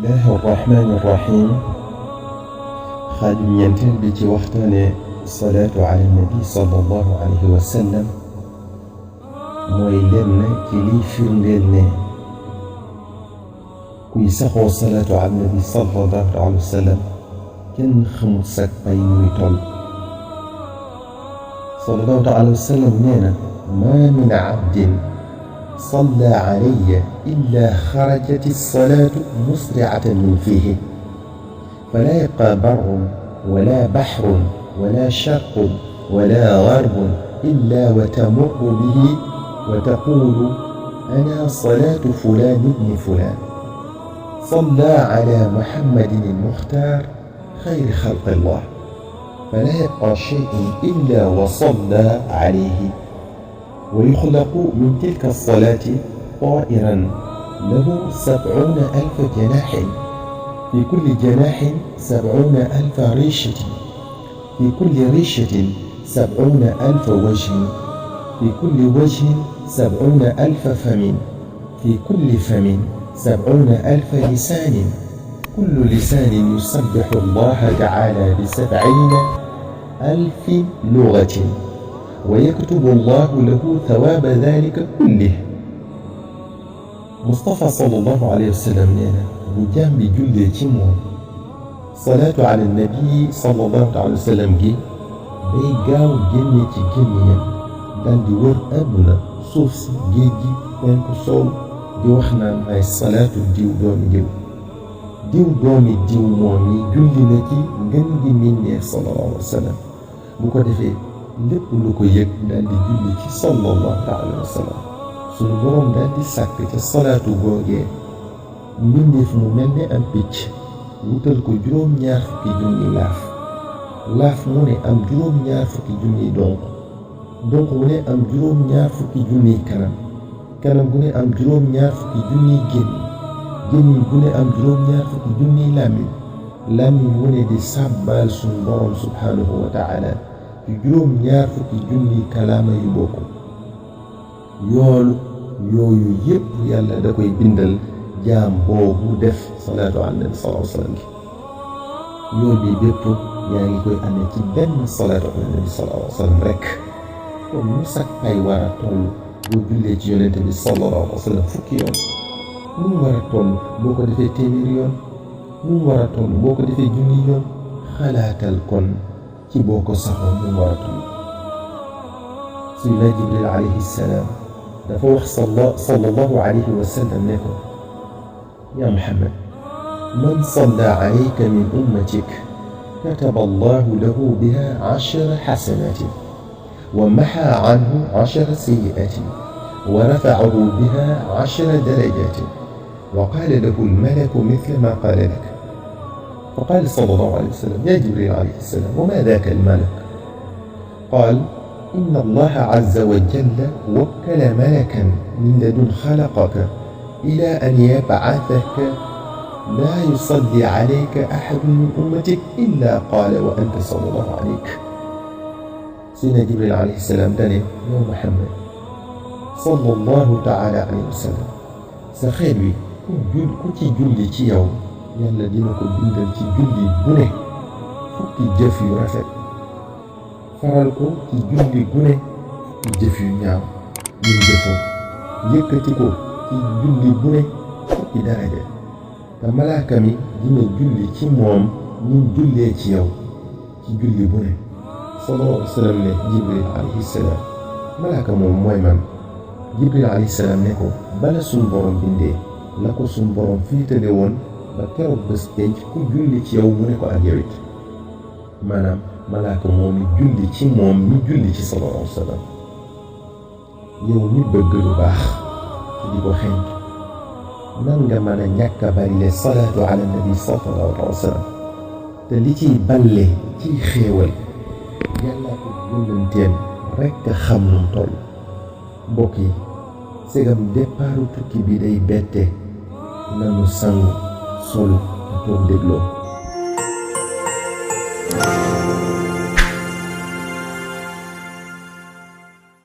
الله الرحمن الرحيم خالد ينتهي بيتي وقتاني الصلاة على النبي صلى الله عليه وسلم مويلنا كلي فرلنا كي سخو الصلاة على النبي صلى الله عليه وسلم كن خمسك بين ويطل صلى الله عليه وسلم نينا ما من عبد صلى علي إلا خرجت الصلاة مسرعة من فيه فلا يبقى بر ولا بحر ولا شرق ولا غرب إلا وتمر به وتقول أنا صلاة فلان ابن فلان صلى على محمد المختار خير خلق الله فلا يبقى شيء إلا وصلى عليه ويخلق من تلك الصلاة طائرا له 70,000 جناح في كل جناح 70,000 ريشة في كل ريشة 70,000 وجه في كل وجه 70,000 فم في كل فم 70,000 لسان كل لسان يسبح الله تعالى ب70,000 لغة ويكتب الله له ثواب ذلك كله مصطفى صلى الله عليه وسلم لنا بجانب جل تيمو صلاة على النبي صلى الله عليه وسلم جي بيقاو جنة جنيا دان دي ور أبنا صوفس جيجي وينكو صول دي وخنا ماي الصلاة ديو دومي ديو مومي جل نكي نغنجي مني صلى الله عليه وسلم بوكو دفي lépp lu ko yëg daal di julli ci sallallahu alayhi wa sallam sunu boroom daal di sàkk ca salaatu googee mbindeef mu mel ne am picc wutal ko juróom-ñaar fukki junni laaf mu ne am juróom-ñaar fukki junni donc mu ne am juróom-ñaar fukki junni kanam gu ne am juróom-ñaar fukki junni gémmiñ gu ne am juróom-ñaar fukki junni làmmiñ mu ne di sàbbaal sunu boroom subhanahu wa taala juróom-ñaar fukki junni kalaama yu bokk yoolu yooyu yépp yàlla da koy bindal jaam boobu def salaatu ala nabi sallallahu alayhi wa sallam yool bi bépp yaa ngi koy amee ci benn salaatu ala nabi sallallahu alayhi wa sallam rek kon mu sak ay war a toll boo jullee ci yonente bi sallallahu alayhi wa sallam fukki yoon nu mu war a toll boo ko defee téeméeri yoon nu mu war a toll boo ko defee junni yoon xalaatal kon ci boo ko saxoon mu war a tudd Sayyidina Jibril alayhi salaam dafa wax sallallahu alayhi wa sallam ne ko yaa Muhammad man salla alayka min ummatik kataba Allahu lahu biha 10 hasanatin wa maha anhu 10 sayyi'atin wa rafa'ahu biha 10 darajatin wa qala lahu al-malaku mithla ma qala lak فقال صلى الله عليه وسلم يا جبريل عليه السلام وما ذاك الملك قال إن الله عز وجل وكل ملكا من لدن خلقك إلى أن يبعثك لا يصلي عليك أحد من أمتك إلا قال وأنت صلى الله عليك سيدنا جبريل عليه السلام داني يا محمد صلى الله تعالى عليه وسلم سخيري كنتي جلي تيو yàlla dina ko bindal ci julli bu ne fukki jëf yu rafet faral ko ci julli bu ne fukki jëf yu ñaaw yu jëfoon yëkkati ko ci julli bu ne fukki daraja te malaaka mi dina julli ci moom ñu jullee ci yow ci julli bu ne sallallahu alayhi wa sallam ne Jibril alayhi salaam malaaka moom mooy man Jibril alayhi salaam ne ko bala suñ borom bindee la ko suñ borom fiitale woon ba keroog bés penc ku julli ci yow mu ne ko ak yow it maanaam malaaka moom mi julli ci moom mi julli ci sallallahu alayhi wa sallam yow mi bëgg lu baax te di ko xeeñtu nan nga mën a ñàkk a bari le salaatu ala nabi sallallahu alayhi wa sallam te li ciy balle ciy xéewal yàlla ko yónnanteem rekk xam nu toll mbokk yi segam départu tukki bi day bette nanu sangu solo te toog dégloo